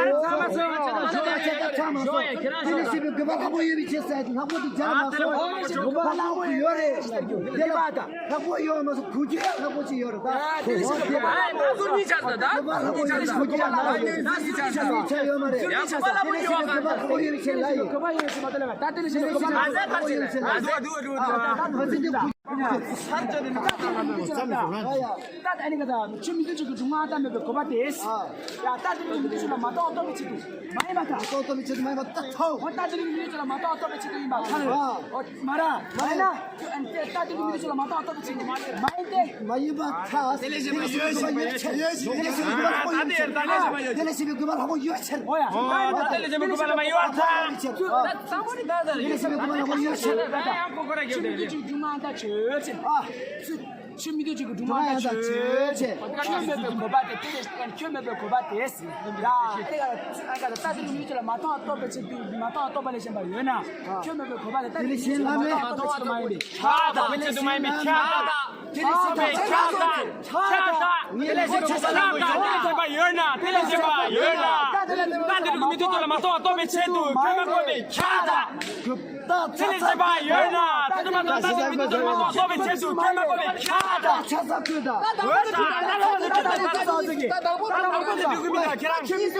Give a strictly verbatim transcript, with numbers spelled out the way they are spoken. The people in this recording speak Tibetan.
ཚང་མ་སོང་། ཁྱེད་རང་ཚང་མ་སོང་། དེ་ལས་བྱེད་པའི་དགོས་པ་ལྷག་པོ་ཡོད་པའི་ཆེད་ཟེར་ལྷག་པོ་དེ་སྦྱར་མ་སོང་། དགོས་པ་ལྷག་པོ་ཡོད་རེད། དེ་ལ་ལྷག་པོ་ཡོད་མ་སོང་གུ་གེ་ལྷག་པོ་ཅིག་ཡོད་རེད་ད། དེ་ལས་བྱེད་པའི་དགོས་པ་ལྷག་པོ་ཡོད་པའི་ཆེད་ལ་ཡིན། དེ་ལས་བྱེད་པའི་དགོས་པ་ལྷག་པོ་ཡོད་པའི་ཆེད་ལ་ཡིན། དེ་ལས་བྱེད་པའི་དགོས་པ་ལྷག་པོ་ཡོད་པའི་ཆེད་ལ་ཡིན། དེ་ལས་བྱེད་པའི་དགོས་པ་ལྷག་པོ་ཡོད་པའི་ཆེད་ལ་ཡིན། ད་ད་ཨ་ནི་ག་ད་ཆུ་མིག་ཏོ་ཅིག་གི་སྒྲུབ་ངག་ལྟ་མེད་པའི་དགོས་པ་དེ། ཡ་ད་དེ་ནི་མིག་ཏོ་ཅིག་ལ་མ་རྟོགས་རྟོགས་པའི་ཆེད་དུ་མ་ཡིན་པ་དང་། མ་རྟོགས་རྟོགས་པའི་ཆེད་དུ་མ་ཡིན་པ་ད་ཐོ། འོ་ད་དེ་ནི་མིག་ཏོ་ཅིག་ལ་མ་རྟོགས་རྟོགས་པའི་ཆེད་དུ་ཡིན་པ་ཐ་ལ། འོ་མ་ར་མ་ཡིན་ན། ད་དེ་ནི་མིག་ཏོ་ཅིག་ལ་མ་རྟོགས་རྟོགས་པའི་ཆེད་དུ་མ་ཡིན་ཏེ། མ་ཡིན་པ་ཐ། དེ་ལས་བྱེད་པའི་དགོས་པ་ཡོད་ཕྱིར། དེ་ལས་བྱེད་པའི་དགོས་པ་ལྷག་པོ་ཡོད་ཕྱིར། དེ་ལས་བྱེད་པའི་དགོས་པ་ལྷག་པོ་ཡོད་ཕྱིར། འོ་ཡ། ད་དེ་ལས་བྱེད་པའི་དགོས་པ་ལྷག་པོ་ཡོད་ཕྱིར། ད་ད་མོ་ནི་ད་ད་དེ་ལས་བྱེད་པའི་དགོས་པ་ལྷག་པོ་ཡོད་ཕྱིར། ད་ད་ཡང་ཁོ་ཁོ་ར་ཆུ་མིག་ཏོ་ཅིག་སྒྲུབ་ངག་ལྟ་ཆོས་ཅན། ཨ། ཆུ་མིག་ཏོ་ཅིག་གི་སྒྲུབ་ངག་ལྟ་ཆོས་ཅན། ཁྱོད་མེད་པའི་དགོས་པ་དེ་དེ་ལས་ཁྱོད་མེད་པའི་དགོས་པ་དེ། ཡ་ཨེ་ད་ད་དེ་ནི་མིག་ཏོ་ཅིག་ལ་མ་རྟོགས་རྟོགས་པའི་ཆེད་དུ་མ་རྟོགས་རྟོགས་པ་ལས་གཞན་པ་ཡོད་ན། ཁྱོད་མེད་པའི་དགོས་པ་དེ་ད་དེ་ནི་མིག་ཏོ་ཅིག་ལ་མ་རྟོགས་རྟོགས་པའི་ཆེད་དུ་མ་ཡིན་པས། ཁྱབ་བདག་དེ་ལས་བྱེད་པའི་དགོས་པ་ལྷག་པོ་ཡོད་ཕྱིར། དེ་ལས་བྱེད་པའི་ཁྱབ་བདག་ཁྱབ་བདག་དེ་ལས་བྱེད་པའི་དགོས་པ་ལྷག་པོ་ཡོད་ཕྱིར། དེ་ལས་བྱེད་པ་ཡོད་ན། དེ་ལས་བྱེད་པ་ཡོད་ན། ད་དེ་ལས་མིག་ཏོ་ཅིག་ལ་མ་རྟོགས་རྟོགས་པའི་ཆེད་དུ་ཁྱོད་མ་དགོས་པའི་ཁྱབ་བདག་དེ་ལས་བྱེད་པ་ཡོད་ན། དེ་ལས་མ་རྟོགས་རྟོགས་པའི་ཆེད་དུ་ཁྱོད་མ་དགོས་པའི་ཁྱབ་བདག་ཆ་ཚ་བཀོད་དང་། འོ་ད་ད་ལོ་ཁྱོད་ད་ད་ད་ད་ད་ཁྱེད་རང་ཁྱེད་རང་ཁྱེད་རང་ཁྱེད་རང་ཁྱེད་རང་ཁྱེད་རང་ཁྱེད་རང་ཁྱེད་རང་ཁྱེད་རང་།